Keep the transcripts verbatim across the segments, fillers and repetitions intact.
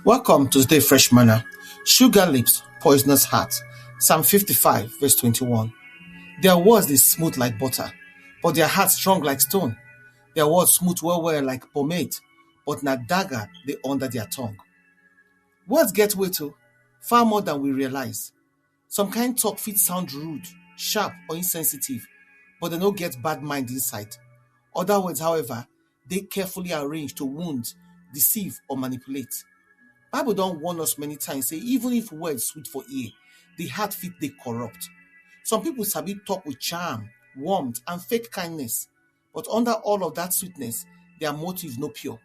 Welcome to today Fresh Manna. Sugar lips, poisonous heart. Psalm fifty-five, verse twenty-one. Their words dey smooth like butter, but their heart strong like stone. Their words smooth well well like pomade, but na dagger dey under their tongue. Words get weight o, far more than we realize. Some kind talk fit sound rude, sharp, or insensitive, but dem no get bad mind inside. Other words, however, dey carefully arranged to wound, deceive, or manipulate. Bible don warn us many times say even if words sweet for ear, the heart fit dey corrupt. Some people sabi talk with charm, warmth, and fake kindness, but under all of that sweetness, their motive no pure.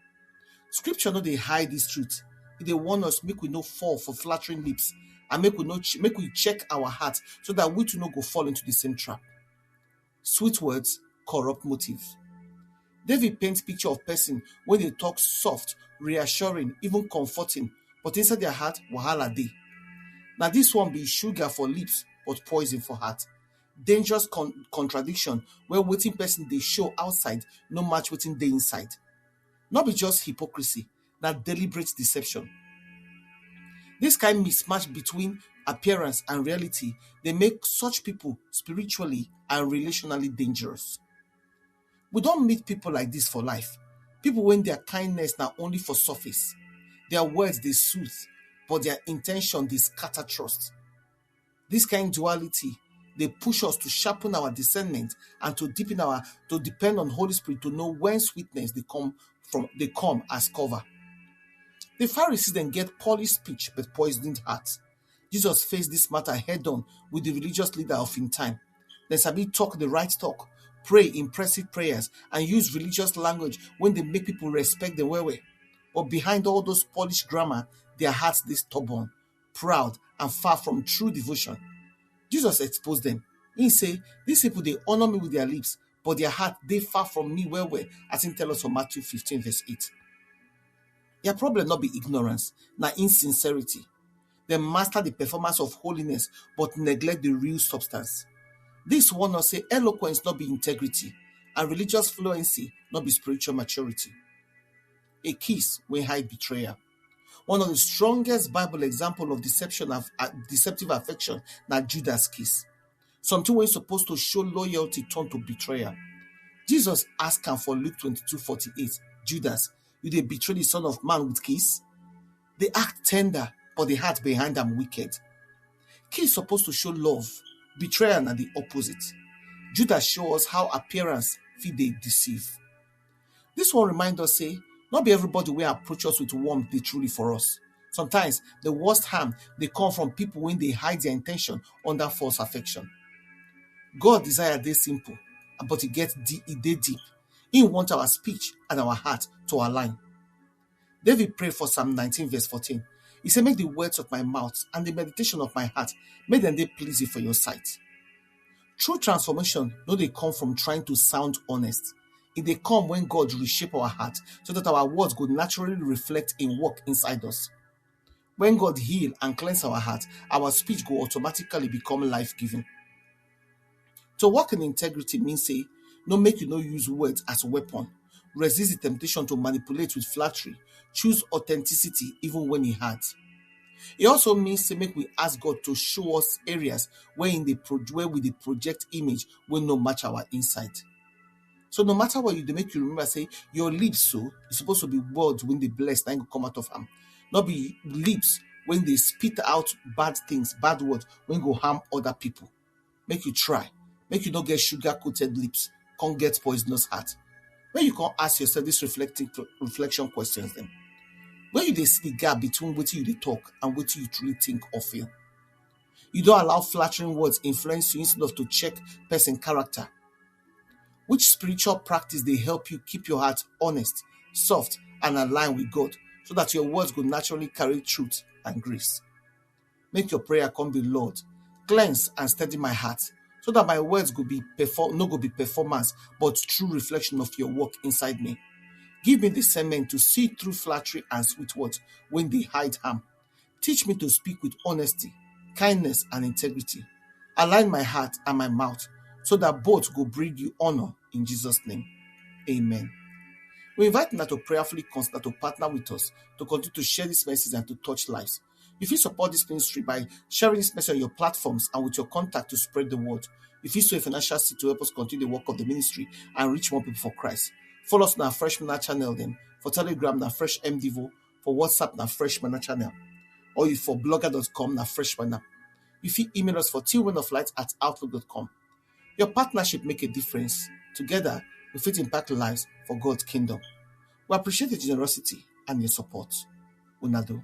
Scripture no dey hide this truth. E dey warn us make we no fall for flattering lips, and make we no ch- make we check our heart so that we too no go fall into the same trap. Sweet words, corrupt motive. David paints picture of person wey dey talk soft, reassuring, even comforting, but inside their heart, wahala dey. Na this one be sugar for lips, but poison for heart. Dangerous con- contradiction where wetin person dey show outside no match wetin dey inside. No be just hypocrisy, na deliberate deception. This kind mismatch between appearance and reality dey make such people spiritually and relationally dangerous. We don meet people like this for life. People wey their kindness na only for surface. Their words dey soothe, but their intention dey scatter trust. This kind duality dey push us to sharpen our discernment and to deepen our to depend on Holy Spirit to know when sweetness dey come from dey come as cover. The Pharisees dem get polished speech but poisoned heart. Jesus faced this matter head on with the religious leader of him time. Dem sabi talk the right talk, pray impressive prayers, and use religious language wey dey make people respect them well well. But behind all those polished grammar, their hearts dey stubborn, proud, and far from true devotion. Jesus exposed them. He say, "These people dey honor me with their lips, but their heart dey far from me well well," as he tell us for Matthew fifteen, verse eight. Their problem no be ignorance, na insincerity. Dem master the performance of holiness, but neglect the real substance. This warn us say eloquence no be integrity, and religious fluency no be spiritual maturity. A kiss wey hide betrayal. One of the strongest Bible example of deception of uh, deceptive affection na Judas kiss. Something wey suppose to show loyalty turn to betrayal. Jesus ask am for Luke twenty-two forty-eight, "Judas, you dey betray the Son of Man with kiss?" They act tender, but the heart behind am wicked. Kiss suppose to show love. Betrayal na the opposite. Judas show us how appearance fit dey deceive. This one remind us say no be everybody wey approach us with warmth dey truly for us. Sometimes the worst harm dey come from people wey dey hide their intention under false affection. God desire dey simple, but e get di- e dey deep. He want our speech and our heart to align. David pray for Psalm nineteen verse fourteen. He say, "Make the words of my mouth and the meditation of my heart, make them dey pleasing for your sight." True transformation no dey come from trying to sound honest. E dey come when God reshape our heart so that our words go naturally reflect in work inside us. When God heal and cleanse our heart, our speech go automatically become life-giving. To walk in integrity means say, no make you no use words as weapon. Resist the temptation to manipulate with flattery. Choose authenticity even when e hard. E also mean say make we ask God to show us areas where in the pro- where we dey project image wey no match our inside. So no matter what you dey, make you remember say your lips so e suppose to be words wey dey bless na im go come out of am. No be lips wey dey spit out bad things, bad words wey go harm other people. Make you try. Make you no get sugar coated lips, come get poisonous heart. When you come ask yourself this reflecting reflection questions then. Where you dey see the gap between wetin you dey talk and wetin you truly think or feel? You don allow flattering words influence you instead of to check person character. Which spiritual practice dey help you keep your heart honest, soft, and aligned with God so that your words go naturally carry truth and grace? Make your prayer come be, "Lord, cleanse and steady my heart so that my words go be perform no go be performance but true reflection of your work inside me. Give me discernment to see through flattery and sweet words when they hide harm. Teach me to speak with honesty, kindness, and integrity. Align my heart and my mouth so that both go bring you honor in Jesus' name. Amen." We invite una to prayerfully consider to partner with us to continue to share this message and to touch lives. You fit support this ministry by sharing this message on your platforms and with your contact to spread the word. You fit sow a financial seed to help us continue the work of the ministry and reach more people for Christ. Follow us on our Fresh Manna channel then. For Telegram, na Fresh M Devo. For WhatsApp, na Fresh Manna channel. Or if for blogger dot com, na Fresh Manna. You fit email us for tillwinoflight at outlook dot com. Your partnership make a difference. Together, we fit impact lives for God's kingdom. We appreciate your generosity and your support. Una do.